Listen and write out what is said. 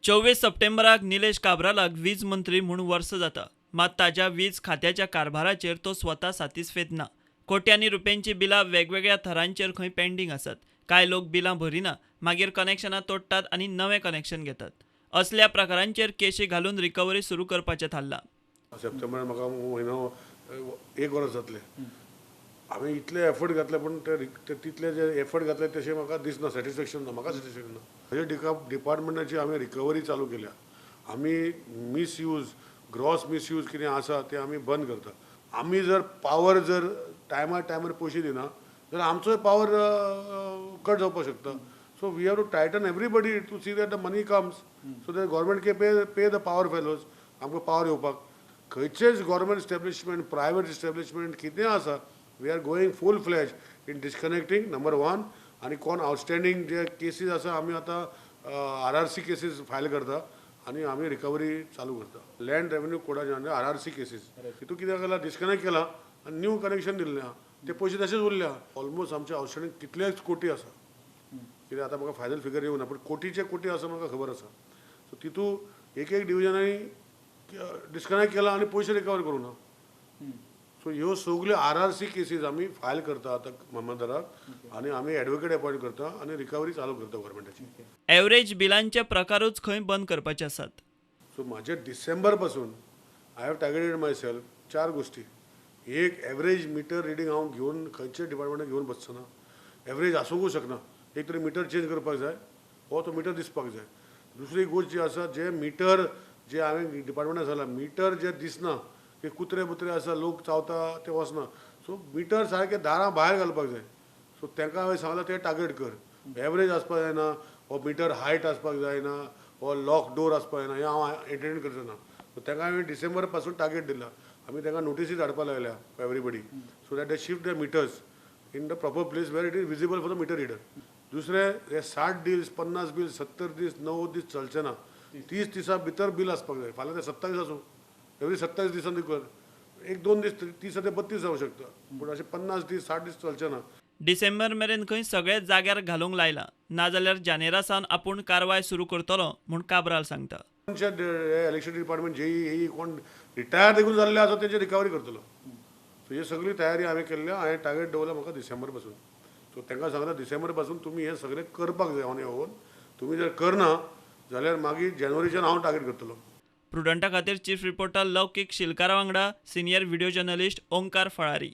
24 सप्टेंबराक निलेश काब्रालाक वीज मंत्री म्हूण वर्स जाता. मात ताज्या वीज खात्याच्या कारभाराचेर तो स्वता सातिस्फेद ना. कोट्यांनी रुपयांची बिलां वेगवेगळ्या थरांचेर खंय पेंडींग आसात. कांय लोक बिलां भरिना, मागीर कनेक्शनां तोडटात आनी नवें कनेक्शन घेतात. असल्या प्रकारांचेर केशी घालून रिकव्हरी सुरू करपाचें थारलां. सप्टेंबरान म्हाका म्हयनो एक वर्स जातलें. हांवें इतले एफर्ट घातले पूण ते तितले जे एफर्ट घातले तशें म्हाका दिसना, सॅटिस्फॅक्शन ना, म्हाका सॅटिस्फॅक्शन ना. म्हजे डिपार्टमेंटाची हांवें रिकव्हरी चालू केल्या. आमी मिसयूज, ग्रॉस मिसयूज कितें आसा तें आमी बंद करता. आमी जर पावर जर टायमार टायमार पयशे दिना जाल्यार आमचोय पावर कट जावपाक शकता. So we have to tighten everybody to see that the money comes so that government can pay the power fellows. आमकां पावर येवपाक खंयचेच गव्हर्मेंट इस्टॅब्लिशमेंट, प्रायवेट इस्टॅब्लिशमेंट कितें आसा, we are going full fledge in disconnecting number one. आनी कोण आउटस्टँडींग जे cases आसा आमी आतां RRC cases file करता आनी आमी रिकवरी चालू करता. लँड रेवेन्यू कोडाचे अंडर RRC cases तितून कितें केलां, डिस्कनेक्ट केलां आनी न्यू कनेक्शन दिल्लें आहा, ते पयशे तशेच उरले आहा. ऑलमोस्ट आमचे आउटस्टँडींग कितलेच कोटी आसा, कित्याक आतां म्हाका फायनल फिगर येवना पूण कोटीचे कोटी आसा म्हाका खबर आसा. सो तितू एक एक डिविजनांनी डिस्कनेक्ट केला आनी पयशे रिकवर करूं ना. सो ह्यो सगल्यो RRC cases आमी फायल करता आतां मामलेदाराक आनी आमी एडवोकेट अपॉयंट करता आनी रिकवरी चालू करता गव्हर्मेंटाची. एवरेज बिलांचे प्रकारूच खंय बंद करपाचे आसात. सो म्हाजे डिसेंबर पासून I have targeted myself चार गोश्टी. एक, एवरेज मिटर रिडींग हांव घेवन खंयचे डिपार्टमेंटाक घेवन बसचो ना. एवरेज आसूंकूच शकना. एक तरी मिटर चेंज करपाक जाय हो तो मिटर दिसपाक जाय. दुसरी गोश्ट जी आसा, जे मिटर जे हांवें डिपार्टमेंटाक सांगलां, मिटर जे दिसना की कुत्रे बुत्रे आसा, लोक चावता ते वचना. सो मिटर सारके दारां भायर घालपाक जाय. सो तांकां हांवें सांगलां ते टार्गेट कर. एवरेज आसपाक जायना, हो मिटर हायट आसपाक जायना, हो लॉक डोर आसपाक जायना, हें हांव एंटरटेन करचो ना. सो तांकां हांवें डिसेंबर पासून टार्गेट दिला. आमी तांकां नोटिसी धाडपाक लागल्या everybody so that they shift the meters in the proper place where it is visible for the meter reader. दुसरें, हे 60 दीस, 50 बील, 70 दीस, 90 दीस चलचे ना. 30 दिसां भितर बील आसपाक जाय. फाल्यां ते 27 आसूं, एवरी 27 दिसांनी कर, एक दोन दीस 30 ते 32 जावं शकता, पूण अशें 50 दीस 60 दीस चलचे ना. डिसेंबर मेरेन खंय सगळेच जाग्यार घालूंक लायलां, नाजाल्यार जानेरा सावन आपूण कारवाय सुरू करतलो म्हूण काब्राल सांगता. इलेक्ट्रिसिटी डिपार्टमेंट, जेई, एई कोण रिटायर देखून जाल्ले आसा तेंची रिकवरी करतलो. सो ही सगळी तयारी हांवें केल्ली. हांवें टार्गेट दवरला म्हाका डिसेंबर पासून. सो तांकां सांगलां डिसेंबर पासून तुमी हें सगळें करपाक जाय ऑन your own. तुमी जर करना जाल्यार मागीर जानेवारीच्यान हांव टार्गेट करतलो. प्रुडंटा खातीर चीफ रिपोर्टर लौकीक शिलकारा वांगडा senior video journalist Omkar Falari.